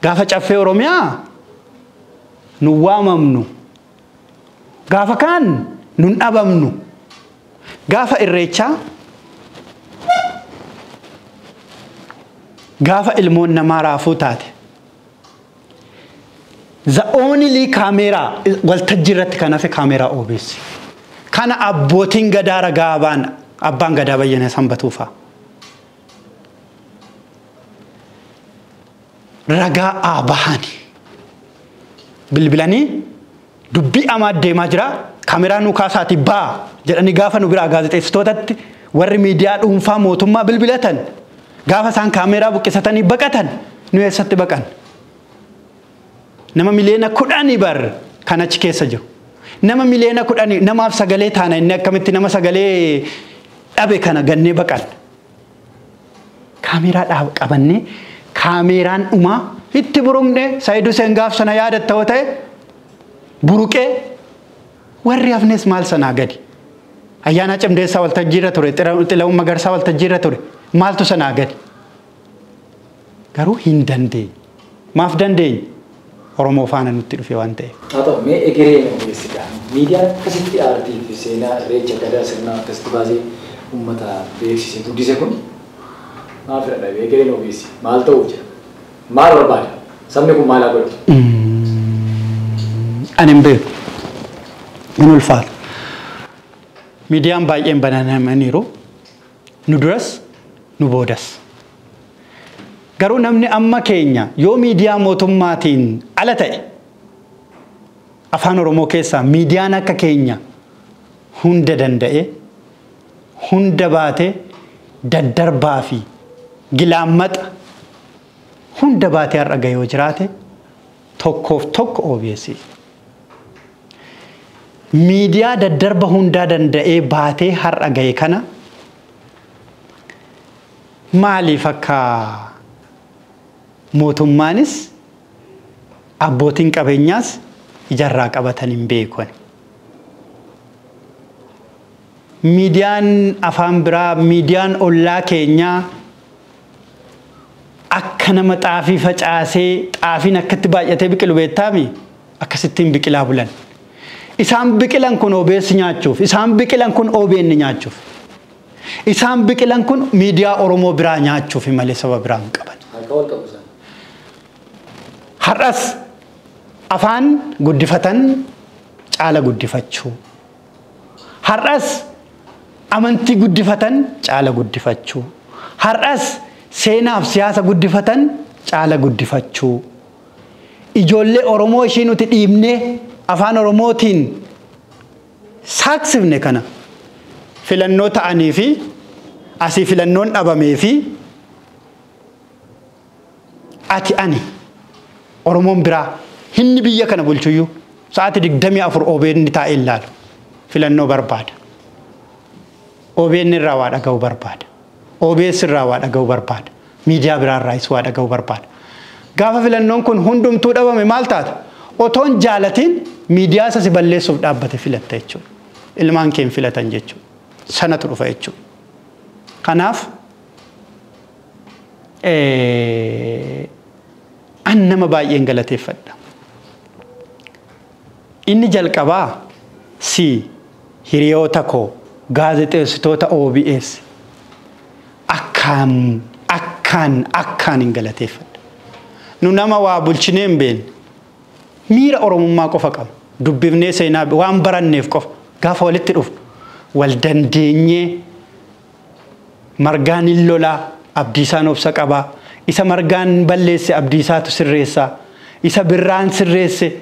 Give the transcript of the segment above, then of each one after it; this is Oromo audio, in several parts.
Gaafa caffee Oromiyaa nu waamamnu. Gaafa kaan nun dhabamnu. Gaafa irreechaa gaafa ilmoon namaa raafuu taate. The only kaameeraa waltajjii irratti kan hafe kaameeraa OBS. Kana abbootiin gadaa ragaa ba'an abbaan gadaa Bayyana Sanbatuu fa'a. Ragaa haa bahani. Bilbilanii dubbii amaa deemaa jira kaameeraa nu kaasaatii baa jedhanii gaafa nu biraa gaazexeessitootatti warri miidiyaa dhuunfaa mootummaa bilbilatan gaafa isaan kaameeraa buqqisatanii baqatan nu eessatti baqan. Nama 10 miliyoona bar kan achi keessa jiru. Nama 10 miliyoona namaaf sagalee taana inni akkamitti nama sagalee dhabe kana gannee baqan. Kaameeraa qabannee kaameeraan dhumaa itti buruqne Saayid Huseen gaaf sana yaadatta yoo ta'e buruqee warri hafnes maal sanaa gadi. Ayyaana Cimdeessaa waltajjiirra ture, Xila'uun Magarsaa waltajjiirra ture, maaltu sanaa gadi. Garuu hin dandeenye. Maaf dandeenye? Oromoo faana nutti dhufe waan ta'eef. Haa ta'u mee egeree ogeessidha. Miidiyaan akkasitti aartii fi seenaa irreecha gadaa sirnaa akkasitti baasee uummata beeksisee guddise kun maaf dadhabe egereen ogeessi maal ta'uuf jira? Maal barbaada? Sabni kun maal haa godhatu? Ani hin beeku. Hin ulfaata. Miidiyaan baay'een banamaniiru. Nu duras nu boodas. Garuu namni amma keenya yoo miidiyaa mootummaatiin ala ta'e afaan Oromoo keessaa miidiyaan akka keenya hunda danda'e hunda baatee daddarbaa fi gilaammaxa hunda baatee har'a gahee yoo jiraate tokkoof tokko OBS. Miidiyaa daddarba hundaa danda'ee baatee har'a gahe kana maaliif akka mootummaanis abbootiin qabeenyaas ijarraa qabatan hin beekan. Miidiyaan afaan biraa, miidiyaan ollaa keenyaa akka nama xaafii facaasee xaafiin akkatti baay'atee biqilu beektaami akkasittiin biqilaa bulan. Isaan biqilan kun OBS nyaachuuf, isaan biqilan kun OBN nyaachuuf. Isaan biqilan kun miidiyaa Oromoo biraa nyaachuuf malee saba biraa hin qaban. Harka wal qabu isaan. Har'as afaan guddifatan caala guddifachuu. Har'as amantii guddifatan caala guddifachuu. Har'as seenaaf siyaasa guddifatan caala guddifachuu. Ijoollee Oromoo ishii nuti dhiibnee afaan Oromootiin saaksifne kana filannoo ta'anii fi asii filannoon dhabamee fi ati ani Oromoon biraa hinni biyya kana bulchuyyuu sa'aatii 24 OBN taa'ee ilaalu filannoo barbaada. OBN irraa waa dhaga'uu barbaada. OBS irraa waa dhaga'uu barbaada. Miidiyaa biraarraayis waa dhaga'uu barbaada. Gaafa filannoon kun hundumtuu dhabame maal taata? Otoon jaalatiin miidiyaa isa si balleessuuf dhaabbate filatta jechuudha. Ilmaan kee hin filatan jechuudha. Sanatu dhufa jechuudha. Kanaaf an nama baay'een galateeffadha. Inni jalqabaa si hiriyoota koo gaazexeessitoota OBS akkaan akkaan akkaan hin galateeffadha. Nu nama waa bulchinee hin beekne miira Oromummaa qofa qaba. Dubbifnee seenaa waan baranneef qofa gaafa walitti dhufnu wal dandeenyee margaan hin lolaa Abdiisaan obsa qabaa. Isa margaan balleesse Abdiisaatu sirreessaa. Isa birraan sirreesse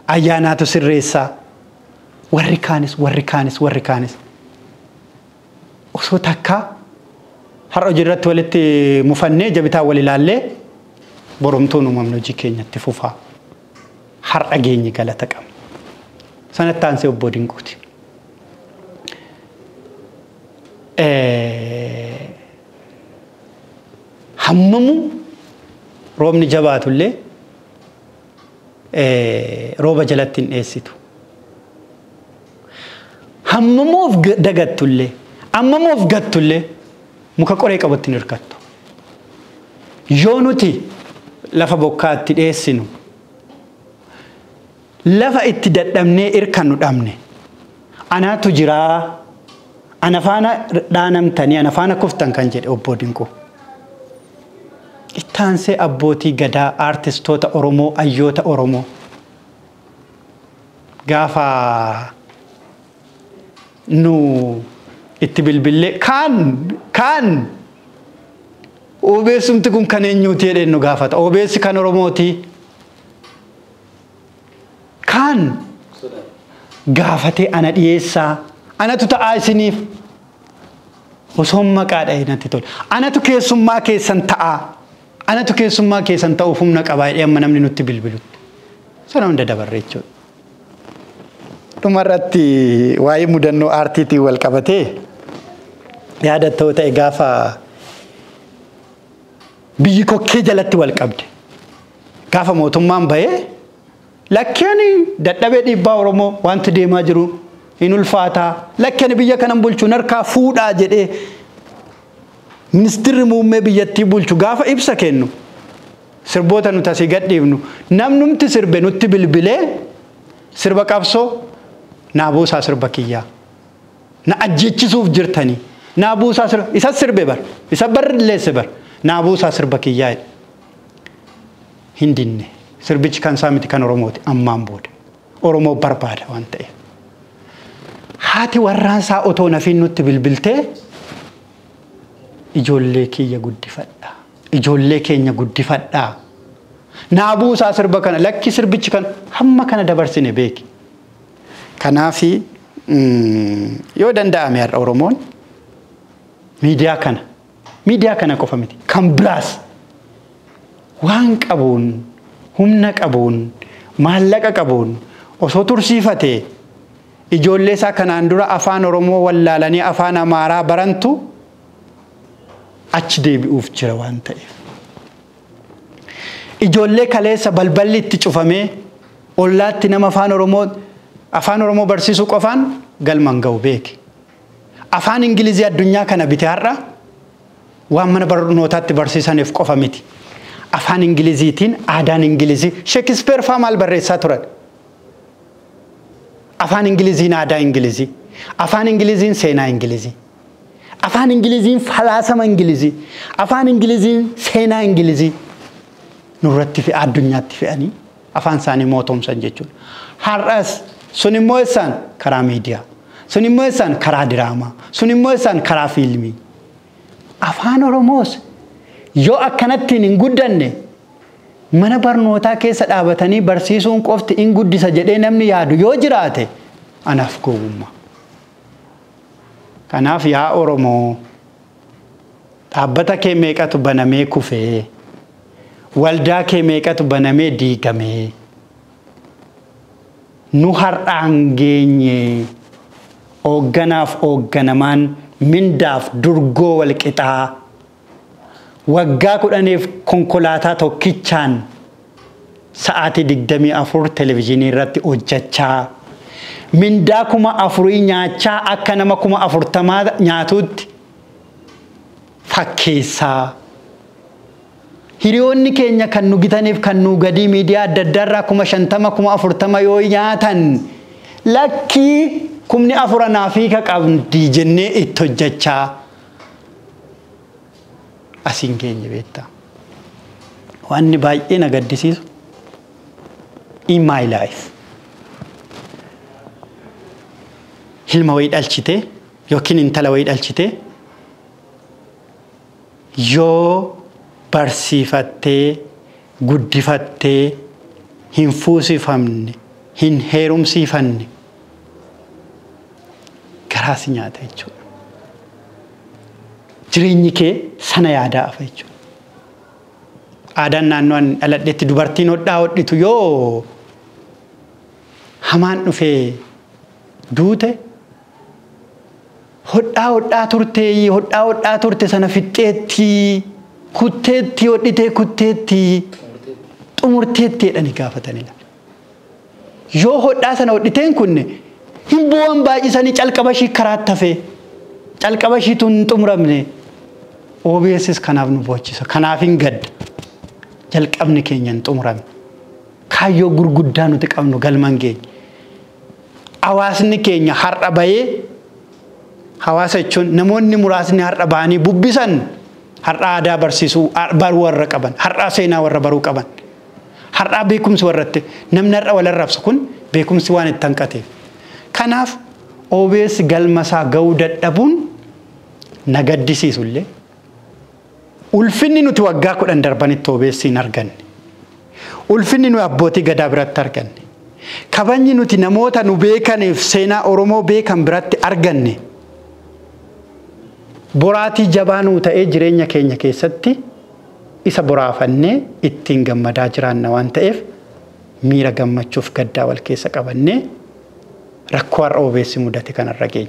ayyaanaatu sirreessaa. Warri kaanis warri kaanis warri kaanis. Osoo takkaa har'a hojii irratti walitti mufannee jabitaa wal ilaallee boromtuun uumamni hojii keenyatti fufaa. Har'a geenye galata qabna. Sanatti aansee obbo Dinquuti. Hammamuu roobni jabaatullee rooba jalatti hin dheessitu. Hammamuu of dagattullee, hammamuu of gattullee muka qoree qabutti hin hirkattu. Yoo nuti Lafa bokkaatti dheessinu. Lafa itti dadhabnee irkannu dhabne. Anaatu jiraa. Ana faana dhaanamtanii ana faana kuftan kan jedhe obbo Dinquu. Ittaansee abbootii gadaa aartistoota Oromoo hayyoota Oromoo gaafa nu itti bilbillee kaan OBSumti kun kan eenyuuti jedheen nu gaafata. OBS kan Oromooti. Kaan gaafatee ana dhiyeessaa. Anatu ta'aa isiniif. Osoon maqaa dha'ee natti tola. Anatu keessummaa keessan ta'aa. Anatu keessummaa keessan ta'uuf humna qabaa jedhee amma namni nutti bilbilutti. Sana hunda dabarre jechuudha. Dhumarratti waa'ee mudannoo aartiitiin wal qabatee yaadattoo ta'e gaafa biyyi kokkee jalatti wal qabde. Gaafa mootummaan bahee lakkeen dadhabee dhiibbaa Oromoo wanti deemaa jiru hin ulfaataa lakkeen biyya kanan bulchu harkaa fuudhaa jedhee ministirri muummee biyyattii bulchu gaafa ibsa kennu sirboota nuti asii gadhiifnu namnumti sirbe nutti bilbilee sirba qabsoo naa buusaa sirba kiyyaa na ajjeechisuuf jirtanii naa buusaa sirba isa sirbe bar isa barreesse bar naa buusaa sirba kiyyaa hin dinne sirbichi kan isaa miti kan Oromooti ammaan booda Oromoo barbaada waan ta'eef. Haati warraansaa otoo nafiin nutti bilbiltee ijoollee kiyya guddifadhaa ijoollee keenya guddifadhaa naa buusaa sirba kana lakki sirbichi kan hamma kana dabarsine beeki. Kanaafi yoo danda'ame har'a Oromoon miidiyaa kana qofa miti kan biraas waan qabuun humna qabuun maallaqa qabuun osoo tursiifatee ijoollee isaa kanaan dura afaan Oromoo wallaalanii afaan Amaaraa barantu achi deebi'uuf jira waan ta'eef. Ijoollee kaleessa balballi itti cufamee ollaatti nama afaan Oromoo barsiisuu qofaan galmaan ga'u beeki. Afaan Ingilizii addunyaa kana bite har'a waan mana barnootaatti barsiisaniif qofa miti. Afaan Ingiliziitiin aadaan Ingilizii Sheekispeer faa maal barreessaa turan? Afaan Ingiliziin aadaa Ingilizii, afaan Ingiliziin seenaa Ingilizii, afaan Ingiliziin falaasama Ingilizii, afaan Ingiliziin seenaa Ingilizii nurratti fe'a addunyaatti fe'anii afaan isaanii mootomsan jechuudha. Har'as sun immoo isaan karaa miidiyaa, sun immoo isaan karaa diraamaa, sun immoo isaan karaa fiilmii. Afaan Oromoos yoo akkanattiin hin guddanne mana barnootaa keessa dhaabatanii barsiisuun qofti hin guddisa jedhee namni yaadu yoo jiraate anaaf gowwummaa. Kanaaf yaa Oromoo dhaabbata kee meeqatu banamee kufee waldaa kee meeqatu banamee diigamee nu har'aan geenye hoogganaaf hoogganamaan mindaaf durgoo wal qixaa waggaa 10 konkolaataa tokkichaan sa'aatii 24 televizyiinii irratti hojjechaa mindaa 4,000 nyaachaa akka nama 40,000 nyaatutti fakkeessaa. Hiriyoonni keenya kan nu gitaniif kan nu gadii miidiyaa adda addaarraa 50,000 40,000 yoo nyaatan lakkii 4,000 naaf hiika qabdi jennee itti hojjechaa asiin geenye beektaa. Wanni baay'ee na gaddisiisu in my life ilma wayii dhalchitee yookiin intala wayii dhalchitee yoo barsiifattee guddifattee hin fuusifamne hin heerumsiifanne garaa si nyaata jechuudha. Jireenyi kee sana yaadaa hafa jechuudha. Aadaan naannoo ani dhaladhetti dubartiin hodhaa hodhitu yoo hamaan dhufee duute hodhaa hodhaa turtee hodhaa hodhaa turte sana fixxeetti kutteetti hodhitee kutteetti xumurteetti jedhanii gaafatanidha. Yoo hodhaa sana hodhiteen kunne hin bu'an baay'isanii calqaba ishii karaatti hafee calqaba ishiitu hin xumuramne. OBS kanaaf nu boochisa. Kanaaf hin gadda. Jalqabni keenya hin xumuramne. Kaayyoo gurguddaa nuti qabnu galma hin geenye. Hawaasni keenya har'a bahee, hawaasa jechuun namoonni muraasni har'a bahanii bubbisan, har'a aadaa barsiisuu baruu warra qaban, har'a seenaa warra baruu qaban, har'a beekumsi warratti namni har'a wal arrabsu kun beekumsi waan itti hanqateef. Kanaaf OBS galma isaa ga'uu dadhabuun na gaddisiisullee, ulfinni nuti waggaa 10 darbanitti OBS hin arganne, ulfinni nuyi abbootii gadaa biratti arganne, kabajni nuti namoota nu beekaniif seenaa Oromoo beekan biratti arganne boraatii jabaa nuu ta'ee jireenya keenya keessatti isa boraafannee ittiin gammadaa jiraanna waan ta'eef, miira gammachuuf gaddaa wal keessa qabannee rakkoo har'a OBS mudate kanarra geenye.